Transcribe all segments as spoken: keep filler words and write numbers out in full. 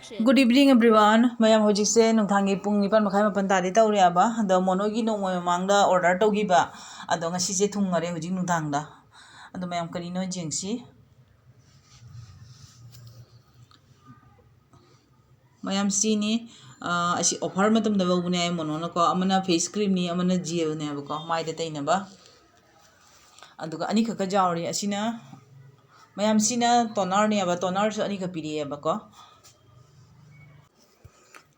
Good evening, everyone. ꯃꯌꯥꯝ, ꯍꯧꯖꯤꯛꯁꯦ ꯅꯨꯡꯗꯥꯡꯒꯤ ꯄꯨꯡ ꯅꯤꯄꯥꯟ ꯃꯈꯥꯏ, ꯃꯥꯄꯟ ꯇꯥꯗꯤ ꯇꯧꯔꯦꯕ꯫ ꯑꯗꯣ ꯃꯣꯅꯣꯒꯤ ꯅꯣꯡꯃ ꯃꯃꯥꯡꯗ order ꯇꯧꯈꯤꯕ, ꯑꯗꯣ ꯉꯁꯤꯁꯦ ꯊꯨꯡꯉꯔꯦ ꯍꯧꯖꯤꯛ ꯅꯨꯡꯗꯥꯡꯗ꯫ ꯑꯗꯣ ꯃꯌꯥꯝ, ꯀꯔꯤꯅꯣ ꯌꯦꯡꯁꯤ꯫ ꯃꯌꯥꯝ, ꯁꯤꯅꯤ꯫ ꯑ, ꯑꯁꯤ offer ꯃꯇꯝꯗ ꯂꯧꯕꯅꯦ ꯍꯥꯏ ꯃꯣꯅꯣꯅꯀꯣ꯫ ꯑꯃꯅ face creamꯅꯤ, ꯑꯃꯅ gelꯅꯦꯕꯀꯣ, ꯃꯥꯏꯗ ꯇꯩꯅꯕ꯫ ꯑꯗꯨꯒ ꯑꯅꯤꯈꯛꯀ ꯌꯥꯎꯔꯤ꯫ ꯑꯁꯤꯅ, ꯃꯌꯥꯝ, ꯁꯤꯅ tonerꯅꯦꯕ, tonerꯁꯨ ꯑꯅꯤꯈꯛ ꯄꯤꯔꯛꯑꯦꯕꯀꯣ꯫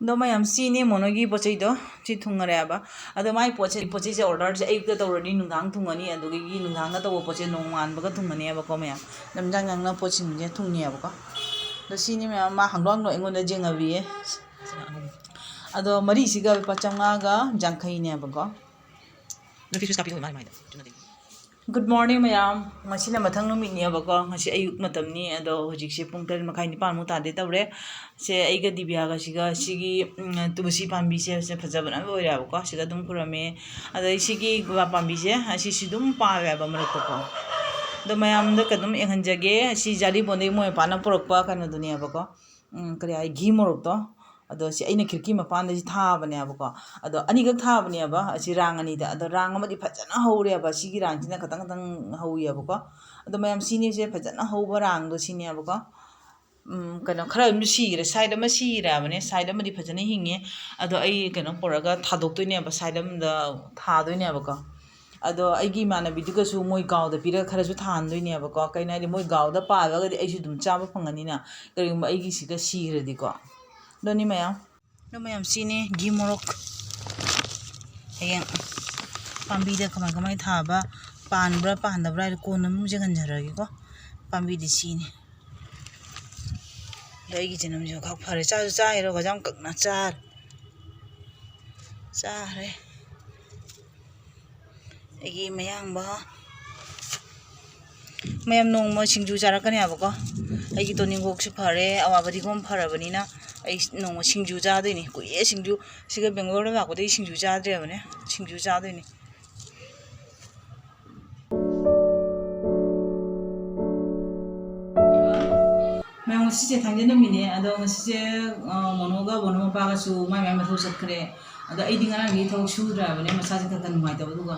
ꯑꯗꯣ ꯃꯌꯥꯝ, ꯁꯤꯅꯦ ꯃꯣꯅꯣꯒꯤ ꯄꯣꯠ ꯆꯩꯗꯣ꯫ ꯁꯤ ꯊꯨꯡꯉꯔꯦꯕ꯫ ꯑꯗꯣ ꯃꯥꯏ ꯄꯣꯠꯁꯦ, ꯄꯣꯠ ꯆꯩꯁꯦ orderꯁꯦ ꯑꯌꯨꯛꯇ ꯇꯧꯔꯅꯤ, ꯅꯨꯡꯗꯥꯡ ꯊꯨꯡꯉꯅꯤ, ꯑꯗꯨꯗꯒꯤ ꯅꯨꯡꯗꯥꯡꯗ ꯇꯧꯕ ꯄꯣꯠꯁꯦ ꯅꯣꯡꯉꯥꯟꯕꯒ ꯊꯨꯡꯉꯅꯦꯕꯀꯣ ꯃꯌꯥꯝ꯫ ꯂꯝꯖꯥꯡ ꯌꯥꯡꯅ ꯄꯣꯠꯁꯤꯡꯁꯦ ꯊꯨꯡꯉꯦꯕꯀꯣ꯫ ꯑꯗꯣ ꯁꯤꯅꯤ ꯃꯌꯥꯝ, ꯃꯥ ꯍꯥꯡꯗꯣꯛ ꯍꯥꯡꯗꯣꯛ ꯑꯩꯉꯣꯟꯗ ꯌꯦꯡꯉꯕꯤꯌꯦ꯫ ꯑꯗꯣ ꯃꯔꯤꯁꯤꯒ ꯂꯨꯄꯥ ꯆꯥꯝꯃꯉꯥꯒ ꯌꯥꯡꯈꯩꯅꯦꯕꯀꯣ꯫ Good morning, ꯃꯌꯥꯝ꯫ ꯉꯁꯤꯅ ꯃꯊꯪ ꯅꯨꯃꯤꯠꯅꯦꯕꯀꯣ꯫ ꯉꯁꯤ ꯑꯌꯨꯛ ꯃꯇꯝꯅꯤ꯫ ꯑꯗꯣ ꯍꯧꯖꯤꯛꯁꯦ ꯄꯨꯡ ꯇꯔꯦꯠ ꯃꯈꯥꯏ, ꯅꯤꯄꯥꯟꯃꯨꯛ ꯇꯥꯗꯦ ꯇꯧꯔꯦ꯫ ꯁꯦ ꯑꯩꯒ ꯗꯤꯕꯤꯌꯥꯒ ꯁꯤꯒ ꯁꯤꯒꯤ, ꯎꯝ, ꯇꯨꯜꯁꯤ ꯄꯥꯝꯕꯤꯁꯦ, ꯁꯦ ꯐꯖꯕꯅ ꯂꯣꯏꯔꯦꯕꯀꯣ꯫ ꯁꯤꯒ ꯑꯗꯨꯝ ꯈꯨꯔꯝꯃꯦ꯫ ꯑꯗꯩ ꯁꯤꯒꯤ ꯒꯨꯂꯥꯞ ꯄꯥꯝꯕꯤꯁꯦ, ꯑꯁꯤꯁꯨ ꯑꯗꯨꯝ ꯄꯥꯜꯂꯦꯕ ꯃꯔꯛꯇꯀꯣ꯫ ꯑꯗꯣ ꯃꯌꯥꯝꯗ ꯑꯗꯨꯝ ꯌꯦꯡꯍꯟꯖꯒꯦ꯫ ꯁꯤ ꯖꯥꯔꯤꯕꯣꯟꯗꯒꯤ ꯃꯣꯏ ꯃꯄꯥꯅ ꯄꯨꯔꯛꯄ ꯀꯩꯅꯣꯗꯨꯅꯦꯕꯀꯣ꯫ ꯎꯝ, ꯀꯔꯤ ꯍꯥꯏ, ꯘꯤ ꯃꯣꯔꯣꯛꯇꯣ꯫ ꯑꯗꯣ ꯁꯤ ꯑꯩꯅ ꯈꯤꯔꯀꯤ ꯃꯄꯥꯟꯗ ꯁꯤ ꯊꯥꯕꯅꯦꯕꯀꯣ꯫ ꯑꯗꯣ ꯑꯅꯤꯈꯛ ꯊꯥꯕꯅꯦꯕ, ꯑꯁꯤ ꯔꯥꯡ ꯑꯅꯤꯗ꯫ ꯑꯗꯣ ꯔꯥꯡ ꯑꯃꯗꯤ ꯐꯖꯅ ꯍꯧꯔꯦꯕ, ꯁꯤꯒꯤ ꯔꯥꯡꯁꯤꯅ ꯈꯇꯪ ꯈꯇꯪ ꯍꯧꯋꯦꯕꯀꯣ꯫ ꯑꯗꯣ ꯃꯌꯥꯝ, ꯁꯤꯅꯤꯁꯦ ꯐꯖꯅ ꯍꯧꯕ ꯔꯥꯡꯗꯣ ꯁꯤꯅꯦꯕꯀꯣ꯫ ꯎꯝ, ꯀꯩꯅꯣ, ꯈꯔ ꯑꯃꯁꯨ ꯁꯤꯈ꯭ꯔꯦ, side ꯑꯃ ꯁꯤꯈ꯭ꯔꯕꯅꯦ, side ꯑꯃꯗꯤ ꯐꯖꯅ ꯍꯤꯡꯉꯦ꯫ ꯑꯗꯣ ꯑꯩ ꯀꯩꯅꯣ ꯄꯨꯔꯒ ꯊꯥꯗꯣꯛꯇꯣꯏꯅꯦꯕ, side ꯑꯃꯗ ꯊꯥꯗꯣꯏꯅꯦꯕꯀꯣ꯫ ꯑꯗꯣ ꯑꯩꯒꯤ ꯏꯃꯥꯟꯅꯕꯤꯗꯨꯒꯁꯨ ꯃꯣꯏ ꯒꯥꯎꯗ ꯄꯤꯔꯒ ꯈꯔꯁꯨ ꯊꯥꯍꯟꯗꯣꯏꯅꯦꯕꯀꯣ꯫ ꯀꯩꯅꯣ ꯍꯥꯏꯗꯤ, ꯃꯣꯏ ꯒꯥꯎꯗ ꯄꯥꯜꯂꯒꯗꯤ ꯑꯩꯁꯨ ꯑꯗꯨꯝ ꯆꯥꯕ ꯐꯪꯉꯅꯤꯅ, ꯀꯔꯤꯒꯨꯝꯕ ꯑꯩꯒꯤꯁꯤꯒ ꯁꯤꯈ꯭ꯔꯗꯤꯀꯣ꯫ ꯑꯗꯨꯅꯤ ꯃꯌꯥꯝ꯫ ꯑꯗꯣ ꯃꯌꯥꯝ, ꯁꯤꯅꯤ ꯘꯤ ꯃꯣꯔꯣꯛ꯫ ꯍꯌꯦꯡ ꯄꯥꯝꯕꯤꯗ ꯀꯃꯥꯏ ꯀꯃꯥꯏ ꯊꯥꯕ, ꯄꯥꯟꯕ꯭ꯔꯥ ꯄꯥꯟꯗꯕ꯭ꯔꯥ ꯍꯥꯏꯗꯣ ꯀꯣꯟꯅ ꯑꯃꯨꯛ ꯌꯦꯡꯍꯟꯖꯔꯒꯦꯀꯣ꯫ ꯄꯥꯝꯕꯤꯗꯤ ꯁꯤꯅꯤ꯫ ꯑꯗꯣ ꯑꯩꯒꯤ ꯆꯅꯝꯁꯤꯁꯨ ꯈꯛ ꯐꯔꯦ꯫ ꯆꯥꯁꯨ ꯆꯥꯏꯔꯣ, ꯌꯥꯝ ꯀꯛꯅ ꯆꯥꯔꯦ꯫ ꯆꯥꯔꯦ꯫ ꯑꯩꯒꯤ ꯃꯌꯥꯡꯕ꯫ ꯃꯌꯥꯝ, ꯅꯣꯡꯃ ꯁꯤꯡꯖꯨ ꯆꯥꯔꯛꯀꯅꯤ ꯍꯥꯏꯕꯀꯣ꯫ ꯑꯩꯒꯤ ꯇꯣꯅꯤꯡꯈꯣꯛꯁꯨ ꯐꯔꯦ, ꯑꯋꯥ ꯐꯗꯤꯒꯣꯝ ꯐꯔꯕꯅꯤꯅ ꯑꯩ ꯅꯣꯡꯃ ꯁꯤꯡꯖꯨ ꯆꯥꯗꯣꯏꯅꯤ꯫ ꯀꯨꯏꯔꯦ ꯁꯤꯡꯖꯨ, ꯁꯤꯒ ꯕꯦꯡꯒ꯭ꯂꯣꯔꯗ ꯂꯥꯛꯄꯗꯒꯤ ꯁꯤꯡꯖꯨ ꯆꯥꯗ꯭ꯔꯦꯕꯅꯦ꯫ ꯁꯤꯡꯖꯨ ꯆꯥꯗꯣꯏꯅꯤ꯫ ꯉꯁꯤꯁꯦ ꯊꯥꯡꯖ ꯅꯨꯃꯤꯠꯅꯦ, ꯑꯗꯣ ꯉꯁꯤꯁꯦ, ꯑ, ꯃꯣꯅꯣꯒ ꯃꯣꯅꯣ ꯃꯄꯥꯒꯁꯨ ꯃꯥꯏ ꯃꯥꯏ ꯃꯊꯧ ꯆꯠꯈ꯭ꯔꯦ꯫ ꯑꯗꯣ ꯑꯩꯗꯤ ꯉꯔꯥꯡꯗꯒꯤ ꯊꯕꯛ ꯁꯨꯗ꯭ꯔꯕꯅꯦ, ꯃꯁꯥꯁꯦ ꯈꯔ ꯈꯔ ꯅꯨꯡꯉꯥꯏꯇꯕ꯫ ꯑꯗꯨꯒ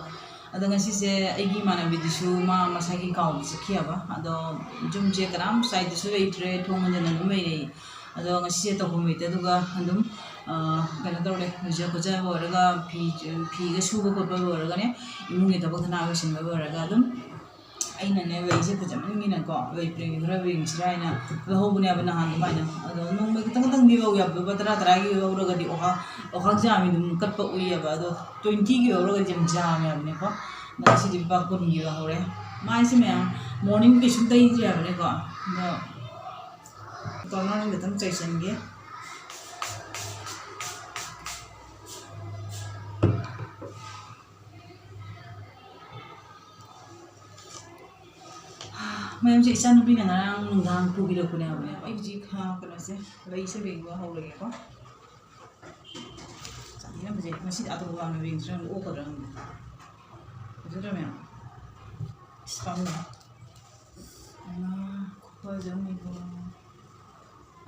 ꯑꯗꯣ ꯉꯁꯤꯁꯦ ꯑꯩꯒꯤ ꯏꯃꯥꯟꯅꯕꯤꯗꯨꯁꯨ ꯃꯥ ꯃꯁꯥꯒꯤ ꯀꯥꯎꯗ ꯆꯠꯈꯤꯑꯕ꯫ ꯑꯗꯣ ꯌꯨꯝꯁꯦ ꯀꯅꯥꯝ ꯁꯥꯏꯗꯁꯨ ꯂꯩꯇ꯭ꯔꯦ, ꯊꯣꯡ ꯍꯟꯖꯤꯟꯅ ꯑꯗꯨꯝ ꯂꯩꯔꯦ꯫ ꯑꯗꯣ ꯉꯁꯤꯁꯦ ꯇꯧꯐꯝ ꯂꯩꯇꯦ꯫ ꯑꯗꯨꯒ ꯑꯗꯨꯝ, ꯑ, ꯀꯩꯅꯣ ꯇꯧꯔꯦ, ꯂꯨꯖ ꯈꯣꯠꯆꯕ ꯂꯣꯏꯔꯒ ꯐꯤ, ꯐꯤꯒ ꯁꯨꯕ ꯈꯣꯠꯄ ꯂꯣꯏꯔꯒꯅꯦ, ꯏꯃꯨꯡꯒꯤ ꯊꯕꯛ ꯊꯅꯥ ꯂꯣꯏꯁꯤꯟꯕ ꯂꯣꯏꯔꯒ ꯑꯗꯨꯝ ꯑꯩꯅꯅꯦ ꯂꯩꯁꯦ ꯐꯖꯃꯟꯒꯤꯅꯀꯣ, ꯂꯩ ꯄ꯭ꯔꯦꯃꯤ ꯈꯔ ꯌꯦꯡꯁꯤꯔꯥ ꯍꯥꯏꯅ ꯂꯧꯍꯧꯕꯅꯦꯕ ꯅꯍꯥꯟ ꯑꯗꯨꯃꯥꯏꯅ꯫ ꯑꯗꯣ ꯅꯣꯡꯃ ꯈꯤꯇꯪ ꯈꯤꯇꯪꯗꯤ ꯂꯧ ꯌꯥꯕ, ꯂꯨꯄꯥ ꯇꯔꯥ ꯇꯔꯥꯒꯤ ꯂꯧꯔꯒꯗꯤ ꯑꯣꯈꯥꯛ, ꯑꯣꯈꯥꯛ ꯖꯥꯝꯒꯤ ꯑꯗꯨꯝ ꯀꯠꯄ ꯎꯏꯌꯦꯕ꯫ ꯑꯗꯣ twenty ꯒꯤ ꯂꯧꯔꯒꯗꯤ ꯌꯥꯝ ꯖꯥꯝꯃꯦ ꯍꯥꯏꯕꯅꯦꯀꯣ꯫ ꯑꯗꯣ ꯉꯁꯤꯗꯤ ꯂꯨꯄꯥ ꯀꯨꯟꯒꯤ ꯂꯧꯍꯧꯔꯦ꯫ ꯃꯥꯏꯁꯦ ꯃꯌꯥꯝ morning ꯀꯩꯁꯨꯝ ꯇꯩꯗ꯭ꯔꯤ ꯍꯥꯏꯕꯅꯦꯀꯣ꯫ ꯑꯗꯣ toner ꯈꯤꯇꯪ ꯆꯥꯏꯁꯟꯒꯦ꯫ ꯃꯌꯥꯝꯁꯦ ꯏꯆꯥꯅꯨꯄꯤꯅ ꯉꯔꯥꯡ ꯅꯨꯡꯗꯥꯡ ꯄꯨꯕꯤꯔꯛꯄꯅꯦ ꯍꯥꯏꯕꯅꯦ꯫ ꯑꯩ ꯍꯧꯖꯤꯛ, ꯑ, ꯀꯩꯅꯣꯁꯦ, ꯂꯩꯁꯦ ꯂꯦꯡꯕ ꯍꯧꯔꯒꯦꯀꯣ꯫ ꯆꯥꯅꯤꯡꯉꯝꯕꯁꯦ ꯉꯁꯤꯗꯤ ꯑꯇꯣꯞꯄ ꯄꯥꯝꯅ ꯌꯦꯡꯁꯤꯔ ꯑꯣꯛꯀꯗ꯭ꯔꯥ ꯈꯪꯗꯦ꯫ ꯐꯖꯗ꯭ꯔꯥ ꯃꯌꯥꯝ? ꯏꯁ, ꯄꯥꯝꯃꯨꯏ꯫ ꯍꯩꯃꯥ, ꯈꯨꯐꯖ ꯑꯃꯅꯤꯀꯣ꯫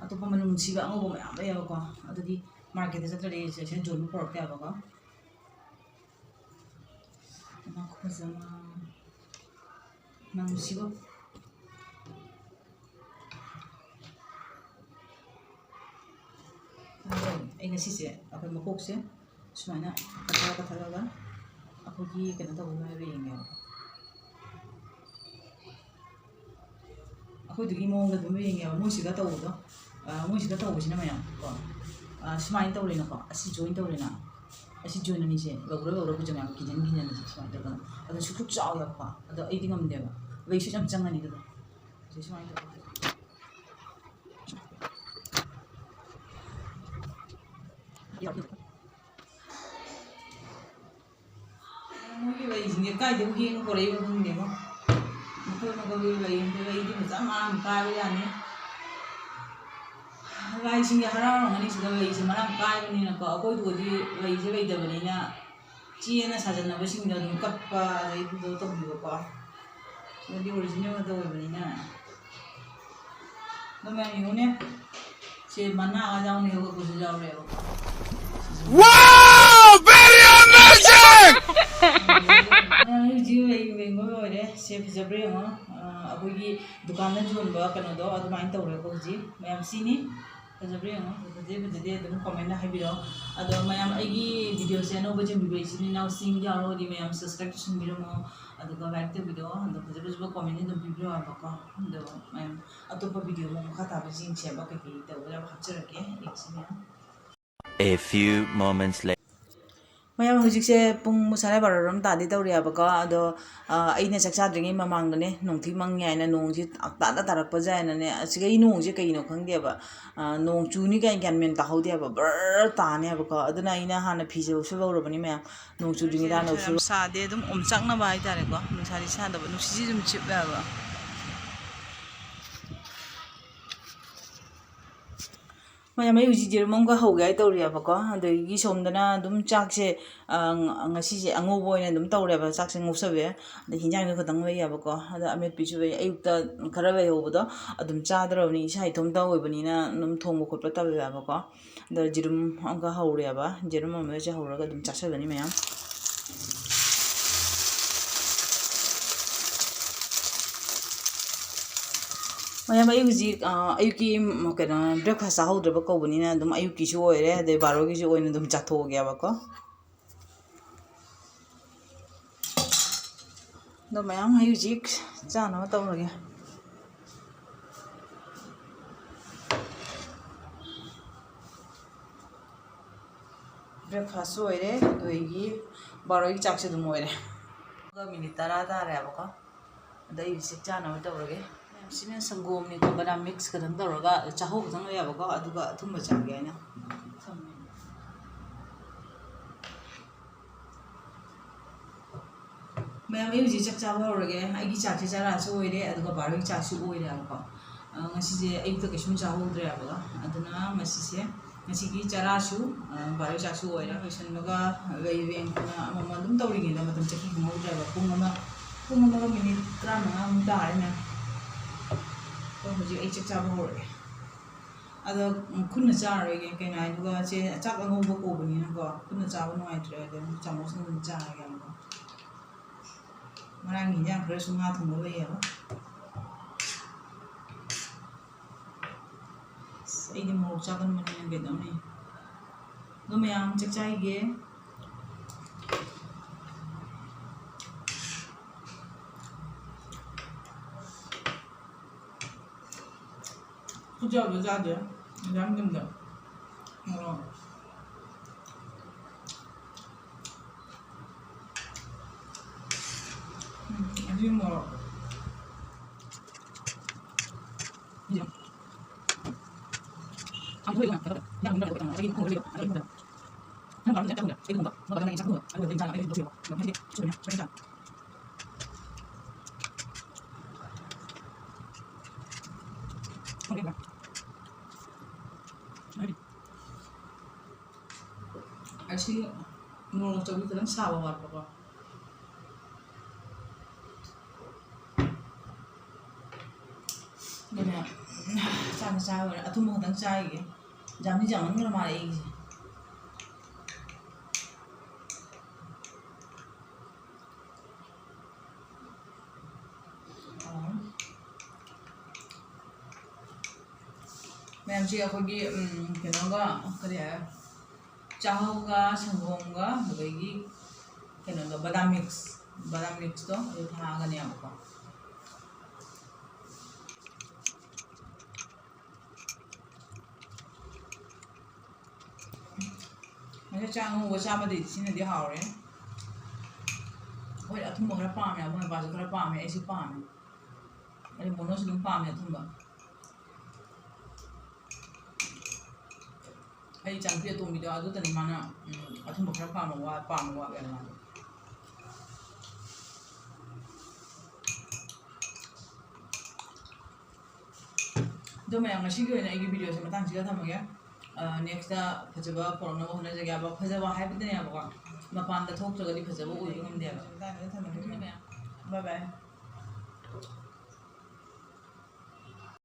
ꯑꯇꯣꯞꯄ ꯃꯅꯝ ꯅꯨꯡꯁꯤꯕ ꯑꯉꯧꯕ ꯃꯌꯥꯝ ꯂꯩꯌꯦꯕꯀꯣ꯫ ꯑꯗꯨꯗꯤ market ꯇ ꯆꯠꯇ꯭ꯔꯗꯤ ꯁꯦ, ꯁꯦ ꯖꯣꯟꯕ ꯄꯨꯔꯛꯇꯦ ꯍꯥꯏꯕꯀꯣ꯫ ꯍꯩꯃꯥ, ꯈꯨꯐꯖ ꯑꯃ꯫ ꯃꯅꯝ ꯅꯨꯡꯁꯤꯕ꯫ ꯑꯗꯣ ꯑꯩ ꯉꯁꯤꯁꯦ ꯑꯩꯈꯣꯏ ꯃꯀꯣꯛꯁꯦ ꯁꯨꯃꯥꯏꯅ ꯀꯛꯊꯠꯂ ꯀꯛꯊꯠꯂꯒ ꯑꯩꯈꯣꯏꯒꯤ ꯀꯩꯅꯣ ꯇꯧꯕ ꯍꯥꯏꯕ ꯌꯦꯡꯒꯦꯕ꯫ ꯑꯩꯈꯣꯏꯗꯨꯒꯤ ꯃꯑꯣꯡꯗ ꯑꯗꯨꯝ ꯌꯦꯡꯉꯦꯕ꯫ ꯃꯣꯏꯁꯤꯒ ꯇꯧꯕꯗꯣ, ꯑ, ꯃꯣꯏꯁꯤꯒ ꯇꯧꯕꯁꯤꯅ ꯃꯌꯥꯝ ꯀꯣ, ꯑ, ꯁꯨꯃꯥꯏꯅ ꯇꯧꯔꯦꯅꯀꯣ, ꯑꯁꯤ join ꯇꯧꯔꯦꯅ, ꯑꯁꯤ join ꯑꯅꯤꯁꯦ ꯂꯧꯔ ꯂꯧꯔ ꯄꯨꯖꯪ ꯌꯥꯝ ꯀꯤꯖꯟ ꯀꯤꯖꯟꯅꯁꯦ ꯁꯨꯃꯥꯏꯅ ꯇꯧꯗꯅ꯫ ꯑꯗꯣ ꯁꯨꯛ ꯁꯨꯛ ꯆꯥꯎꯋꯦꯕꯀꯣ꯫ ꯑꯗꯣ ꯑꯩꯗꯤ ꯉꯝꯗꯦꯕ, ꯂꯩꯁꯨ ꯌꯥꯝ ꯆꯪꯉꯅꯤ ꯑꯗꯨꯗꯣ꯫ ꯁꯤ ꯁꯨꯃꯥꯏꯅ ꯇꯧꯔꯒ ꯃꯣꯏꯒꯤ ꯂꯩꯁꯤꯡꯁꯦ ꯀꯥꯏꯗꯒꯤ ꯍꯦꯛꯑ ꯄꯨꯔꯛꯏꯅꯣ ꯈꯪꯗꯦꯕꯣ꯫ ꯃꯈꯜ ꯃꯈꯜꯒꯤ ꯂꯩ, ꯂꯩꯗꯤ ꯐꯖꯅ ꯃꯔꯥꯡ ꯀꯥꯏꯕ ꯖꯥꯠꯅꯤ꯫ ꯂꯥꯏꯁꯤꯡꯁꯦ ꯍꯔꯥꯎꯔꯝꯒꯅꯤ ꯁꯤꯗ ꯂꯩꯁꯦ ꯃꯔꯥꯡ ꯀꯥꯏꯕꯅꯤꯅꯀꯣ꯫ ꯑꯩꯈꯣꯏꯗꯨꯗꯤ ꯂꯩꯁꯦ ꯂꯩꯇꯕꯅꯤꯅ ꯆꯦꯅ ꯁꯥꯖꯟꯅꯕꯁꯤꯡꯗꯣ ꯑꯗꯨꯝ ꯀꯛꯄ, ꯑꯗꯩ ꯑꯗꯨꯗꯣ ꯇꯧꯕꯤꯕꯀꯣ꯫ ꯁꯤꯗꯗꯤ original ꯉꯥꯛꯇ ꯑꯣꯏꯕꯅꯤꯅ꯫ ꯑꯗꯨꯃꯥꯏꯅ ꯌꯦꯡꯉꯨꯅꯦ꯫ ꯁꯤ ꯃꯅꯥ ꯌꯥꯎꯅ ꯌꯣꯛꯂꯛꯄꯁꯨ ꯌꯥꯎꯔꯦꯕ꯫ Wow! Very amazing! ꯑꯩ ꯍꯧꯖꯤꯛ ꯑꯩ ꯌꯦꯡꯕ ꯂꯣꯏꯔꯦ꯫ ꯁꯦ ꯐꯖꯕ꯭ꯔꯥ ꯌꯦꯡꯉꯣ꯫ ꯑ, ꯑꯩꯈꯣꯏꯒꯤ ꯗꯨꯀꯥꯟꯗ ꯌꯣꯟꯕ ꯀꯩꯅꯣꯗꯣ ꯑꯗꯨꯃꯥꯏꯅ ꯇꯧꯔꯦꯀꯣ ꯍꯧꯖꯤꯛ꯫ ꯃꯌꯥꯝ ꯁꯤꯅꯤ꯫ ꯐꯖꯕ꯭ꯔꯥ ꯌꯦꯡꯉꯣ꯫ ꯐꯖꯗꯦ ꯐꯖꯗꯦ ꯑꯗꯨꯝ comment ꯍꯥꯏꯕꯤꯔꯛꯑꯣ꯫ ꯑꯗꯣ ꯃꯌꯥꯝ ꯑꯩꯒꯤ videoꯁꯦ ꯑꯅꯧꯕ ꯌꯦꯡꯕꯤꯕ ꯏꯆꯤꯟ ꯏꯅꯥꯎꯁꯤꯡ ꯌꯥꯎꯔꯒꯗꯤ ꯃꯌꯥꯝ subscribe ꯇꯧꯁꯟꯕꯤꯔꯝꯃꯣ꯫ ꯑꯗꯨꯒ like ꯇꯧꯕꯤꯔꯛꯑꯣ꯫ ꯑꯗꯣ ꯐꯖ ꯐꯖꯕ comment ꯑꯗꯨꯝ ꯄꯤꯕꯤꯔꯛꯑꯣ ꯍꯥꯏꯕꯀꯣ꯫ ꯑꯗꯣ ꯃꯌꯥꯝ ꯑꯇꯣꯞꯄ video ꯑꯃꯨꯛ ꯃꯈꯥ ꯇꯥꯕ ꯌꯦꯡꯁꯦꯕ꯫ ꯀꯩꯀꯩ ꯇꯧꯒꯗꯕ ꯍꯥꯞꯆꯔꯛꯀꯦ ꯑꯩꯁꯦ ꯃꯌꯥꯝ꯫ A few moments later. ꯃꯌꯥꯝ ꯍꯧꯖꯤꯛꯁꯦ ꯄꯨꯡ ꯁꯥꯔꯦ ꯕꯥꯔꯣꯔꯣꯝ ꯇꯥꯗꯤ ꯇꯧꯔꯤꯑꯕꯀꯣ꯫ ꯑꯗꯣ, ꯑ, ꯑꯩꯅ ꯆꯥꯛ ꯆꯥꯗ꯭ꯔꯤꯉꯩ ꯃꯃꯥꯡꯗꯅꯦ ꯅꯣꯡꯊꯤ ꯃꯪꯉꯦ ꯍꯥꯏꯅ ꯅꯣꯡꯁꯤ ꯇꯥꯗ ꯇꯥꯔꯛꯄꯁꯦ ꯍꯥꯏꯅꯅꯦ, ꯑꯁꯤꯒ ꯑꯩ ꯅꯣꯡꯁꯦ ꯀꯩꯅꯣ ꯈꯪꯗꯦꯕ꯫ ꯑ, ꯅꯣꯡ ꯆꯨꯅꯤ ꯀꯥꯏꯅ ꯒ꯭ꯌꯥꯟ ꯃꯦꯟ ꯇꯥꯍꯧꯗꯦꯕ꯫ ꯕꯔ ꯇꯥꯅꯦꯕꯀꯣ꯫ ꯑꯗꯨꯅ ꯑꯩꯅ ꯍꯥꯟꯅ ꯐꯤꯁꯦ ꯂꯧꯁꯜꯍꯧꯔꯕꯅꯤ ꯃꯌꯥꯝ꯫ ꯅꯣꯡ ꯆꯨꯗ꯭ꯔꯤꯉꯩꯗ ꯍꯥꯟꯅ ꯅꯨꯡꯁꯥ ꯌꯥꯝ ꯂꯧꯁꯜꯍꯧ- ꯁꯥꯗꯦ, ꯑꯗꯨꯝ ꯑꯣꯝꯆꯥꯛꯅꯕ ꯍꯥꯏꯇꯥꯔꯦꯀꯣ꯫ ꯅꯨꯡꯁꯥꯗꯤ ꯁꯥꯗꯕ, ꯅꯨꯡꯁꯤꯠꯁꯤ ꯑꯗꯨꯝ ꯁꯤꯠꯂꯦꯕ꯫ ꯃꯌꯥꯝ, ꯑꯩ ꯍꯧꯖꯤꯛ ꯌꯦꯔꯨꯝ ꯑꯃꯒ ꯍꯧꯒꯦ ꯍꯥꯏ ꯇꯧꯔꯤꯑꯕꯀꯣ꯫ ꯑꯗꯒꯤ ꯁꯣꯝꯗꯅ ꯑꯗꯨꯝ ꯆꯥꯛꯁꯦ, ꯑ, ꯉ-, ꯉꯁꯤꯁꯦ ꯑꯉꯧꯕ ꯑꯣꯏꯅ ꯑꯗꯨꯝ ꯇꯧꯔꯦꯕ꯫ ꯆꯥꯛꯁꯦ ꯉꯧꯁꯜꯂꯦ꯫ ꯑꯗꯩ ꯍꯤꯟꯖꯥꯡꯁꯨ ꯈꯤꯇꯪ ꯂꯩꯌꯦꯕꯀꯣ꯫ ꯑꯗ ꯑꯃꯦꯠꯄꯤꯁꯨ ꯂꯩ꯫ ꯑꯌꯨꯛꯇ ꯈꯔ ꯂꯩꯍꯧꯕꯗꯣ ꯑꯗꯨꯝ ꯆꯥꯗ꯭ꯔꯕꯅꯤ꯫ ꯏꯁꯥ ꯏꯇꯣꯝꯇ ꯑꯣꯏꯕꯅꯤꯅ ꯑꯗꯨꯝ ꯊꯣꯡꯕ ꯈꯣꯠꯄ ꯇꯧꯋꯦꯕꯀꯣ꯫ ꯑꯗ ꯌꯦꯔꯨꯝ ꯑꯃꯒ ꯍꯧꯔꯦꯕ꯫ ꯌꯦꯔꯨꯝ ꯑꯃꯒꯁꯦ ꯍꯧꯔꯒ ꯑꯗꯨꯝ ꯆꯥꯁꯜꯂꯅꯤ ꯃꯌꯥꯝ꯫ ꯃꯌꯥꯝ, ꯑꯩ ꯍꯧꯖꯤꯛ, ꯑ, ꯑꯌꯨꯛꯀꯤ, ꯎꯝ, ꯀꯩꯅꯣ, breakfast ꯆꯥꯍꯧꯗ꯭ꯔꯕ ꯀꯧꯕꯅꯤꯅ ꯑꯗꯨꯝ ꯑꯌꯨꯛꯀꯤꯁꯨ ꯑꯣꯏꯔꯦ, ꯑꯗꯩ ꯕꯥꯔꯣꯒꯤꯁꯨ ꯑꯣꯏꯅ ꯑꯗꯨꯝ ꯆꯥꯊꯣꯛꯑꯒꯦꯕꯀꯣ꯫ ꯑꯗꯣ ꯃꯌꯥꯝ, ꯑꯩ ꯍꯧꯖꯤꯛ ꯆꯥꯅꯕ ꯇꯧꯔꯒꯦ꯫ Breakfastꯁꯨ ꯑꯣꯏꯔꯦ, ꯑꯗꯨꯗꯒꯤ ꯕꯥꯔꯣꯒꯤ ꯆꯥꯛꯁꯨ ꯑꯗꯨꯝ ꯑꯣꯏꯔꯦ꯫ ꯑꯗꯨꯒ minute ꯇꯔꯥ ꯇꯥꯔꯦꯕꯀꯣ꯫ ꯑꯗ ꯑꯩ ꯍꯧꯖꯤꯛ ꯆꯥꯅꯕ ꯇꯧꯔꯒꯦ꯫ ꯃꯌꯥꯝ, ꯁꯤꯅ ꯁꯪꯒꯣꯝꯅꯤꯀꯣ, ꯕꯗꯥꯝ mix ꯈꯛꯇꯪ ꯇꯧꯔꯒ ꯆꯥꯍꯧ ꯈꯛꯇꯪ ꯂꯩꯌꯦꯕꯀꯣ, ꯑꯗꯨꯒ ꯑꯊꯨꯝꯕ ꯆꯥꯒꯦ ꯍꯥꯏꯅ ꯊꯝꯃꯦ꯫ ꯃꯌꯥꯝ, ꯑꯩ ꯍꯧꯖꯤꯛ ꯆꯥꯛ ꯆꯥꯕ ꯍꯧꯔꯒꯦ꯫ ꯑꯩꯒꯤ ꯆꯥꯛꯁꯦ ꯆꯔꯥꯁꯨ ꯑꯣꯏꯔꯦ, ꯑꯗꯨꯒ ꯕꯥꯔꯣꯒꯤ ꯆꯥꯛꯁꯨ ꯑꯣꯏꯔꯦꯕꯀꯣ꯫ ꯑ, ꯉꯁꯤꯁꯦ ꯑꯌꯨꯛꯇ ꯀꯩꯁꯨꯝ ꯆꯥꯍꯧꯗ꯭ꯔꯦꯕꯀꯣ, ꯑꯗꯨꯅ ꯉꯁꯤꯁꯦ, ꯉꯁꯤꯒꯤ ꯆꯔꯥꯁꯨ, ꯑ, ꯕꯥꯔꯣꯒꯤ ꯆꯥꯛꯁꯨ ꯑꯣꯏꯔꯦ꯫ ꯂꯣꯏꯁꯤꯟꯕꯒ ꯂꯩꯔꯦ, ꯑꯗꯨꯅ ꯑꯃꯃ ꯑꯗꯨꯝ ꯇꯧꯔꯤꯉꯩꯗ ꯃꯇꯝ ꯆꯠꯈꯤ ꯈꯪꯍꯧꯗ꯭ꯔꯦꯕ꯫ ꯄꯨꯡ ꯑꯃ, ꯄꯨꯡ ꯑꯃꯒ minute ꯇꯔꯥꯃꯉꯥꯃꯨꯛ ꯇꯥꯔꯦꯅꯦ꯫ ꯍꯧꯖꯤꯛ ꯑꯩ ꯆꯥꯛ ꯆꯥꯕ ꯍꯧꯔꯛꯑꯦ꯫ ꯑꯗꯣ, ꯎꯝ, ꯈꯨꯠꯅ ꯆꯥꯔꯔꯣꯏꯒꯦ, ꯀꯩꯅꯣ ꯍꯥꯏꯗꯨꯒ ꯆꯦ ꯆꯥꯛ ꯑꯉꯧꯕ ꯀꯧꯕꯅꯤꯅꯀꯣ, ꯈꯨꯠꯅ ꯆꯥꯕ ꯅꯨꯡꯉꯥꯏꯇ꯭ꯔꯦ, ꯑꯗꯨꯝ ꯆꯥꯃꯁꯅ ꯑꯗꯨꯝ ꯆꯥꯔꯒꯦ ꯑꯃꯨꯛ꯫ ꯉꯔꯥꯡꯒꯤ ꯏꯟꯖꯥꯡ ꯈꯔꯁꯨ ꯉꯥ ꯊꯣꯡꯕ ꯂꯩꯌꯦꯕ꯫ ꯑꯁ, ꯑꯩꯗꯤ ꯃꯣꯔꯣꯛ ꯆꯥꯒꯟꯕꯅꯤꯅ ꯀꯩꯅꯣꯝꯅꯦ꯫ ꯑꯗꯣ ꯃꯌꯥꯝ ꯆꯥꯛ ꯆꯥꯏꯒꯦ꯫ ꯈꯨꯠ ꯆꯥꯕ ꯆꯥꯗꯦ, ꯌꯥꯝ ꯌꯨꯝꯗ꯫ ꯃꯣꯔꯣꯛ꯫ ꯎꯝ, ꯑꯁꯤ ꯃꯣꯔꯣꯛ꯫ ꯑꯁꯤ ꯃꯣꯔꯣꯛ ꯑꯆꯧꯕꯤ ꯈꯤꯇꯪ ꯁꯥꯕ ꯋꯥꯠꯄꯀꯣ꯫ ꯑꯗꯨꯅ ꯆꯥꯛ ꯆꯥꯕ ꯑꯣꯏꯔꯦ, ꯑꯊꯨꯝꯕ ꯈꯛꯇꯪ ꯆꯥꯈꯤꯒꯦ꯫ ꯌꯥꯝꯗꯤ ꯌꯥꯝꯃꯟꯈ꯭ꯔ ꯃꯥꯜꯂꯦ ꯑꯩꯒꯤꯁꯦ꯫ ꯃꯌꯥꯝꯁꯤ ꯑꯩꯈꯣꯏꯒꯤ, ꯎꯝ, ꯀꯩꯅꯣꯒ, ꯀꯔꯤ ꯍꯥꯏ, ꯆꯥꯛꯍꯥꯎꯒ ꯁꯪꯒꯣꯝꯒ ꯑꯗꯒꯤ ꯀꯩꯅꯣꯒ, ꯕꯗꯥꯝ ꯃꯤꯛꯁ, ꯕꯗꯥꯝ ꯃꯤꯛꯁꯇꯣ ꯑꯗꯨ ꯊꯥꯛꯑꯒꯅꯦꯕꯀꯣ꯫ ꯉꯁꯥꯏ ꯆꯥꯛ ꯑꯉꯧꯕ ꯆꯥꯕꯗꯩꯗꯤ ꯁꯤꯅꯗꯤ ꯍꯥꯎꯔꯦ꯫ ꯍꯣꯏ, ꯑꯊꯨꯝꯕ ꯈꯔ ꯄꯥꯝꯃꯦ, ꯑꯃꯣꯏ ꯃꯄꯥꯁꯨ ꯈꯔ ꯄꯥꯝꯃꯦ, ꯑꯩꯁꯨ ꯄꯥꯝꯃꯦ꯫ ꯑꯗꯩ ꯃꯣꯅꯣꯁꯨ ꯑꯗꯨꯝ ꯄꯥꯝꯃꯦ ꯑꯊꯨꯝꯕ꯫ ꯑꯩ ꯏꯆꯥꯅꯨꯄꯤ ꯑꯇꯣꯝꯕꯤꯗꯣ ꯑꯗꯨꯇꯅꯤ ꯃꯥꯅ, ꯎꯝ, ꯑꯊꯨꯝꯕ ꯈꯔ ꯄꯥꯝꯕ ꯋꯥ-, ꯄꯥꯝꯕ ꯋꯥꯠꯂꯦ ꯃꯥꯗꯤ꯫ ꯑꯗꯣ ꯃꯌꯥꯝ, ꯉꯁꯤꯒꯤ ꯑꯣꯏꯅ ꯑꯩꯒꯤ ꯚꯤꯗꯤꯑꯣꯁꯦ ꯃꯇꯥꯡꯁꯤꯗ ꯊꯝꯃꯒꯦ꯫ ꯑ, ꯅꯦꯛꯁꯇ ꯐꯖꯕ ꯄꯨꯔꯛꯅꯕ ꯍꯣꯠꯅꯖꯒꯦ ꯍꯥꯏꯕ꯫ ꯐꯖꯕ ꯍꯥꯏꯕꯗꯅꯦꯕꯀꯣ, ꯃꯄꯥꯟꯗ ꯊꯣꯛꯇ꯭ꯔꯒꯗꯤ ꯐꯖꯕ ꯑꯣꯏꯕ ꯉꯝꯗꯦꯕ꯫ ꯃꯇꯥꯡꯁꯤꯗ ꯊꯝꯃꯒꯦ ꯃꯌꯥꯝ꯫ ꯕꯥꯏ ꯕꯥꯏ꯫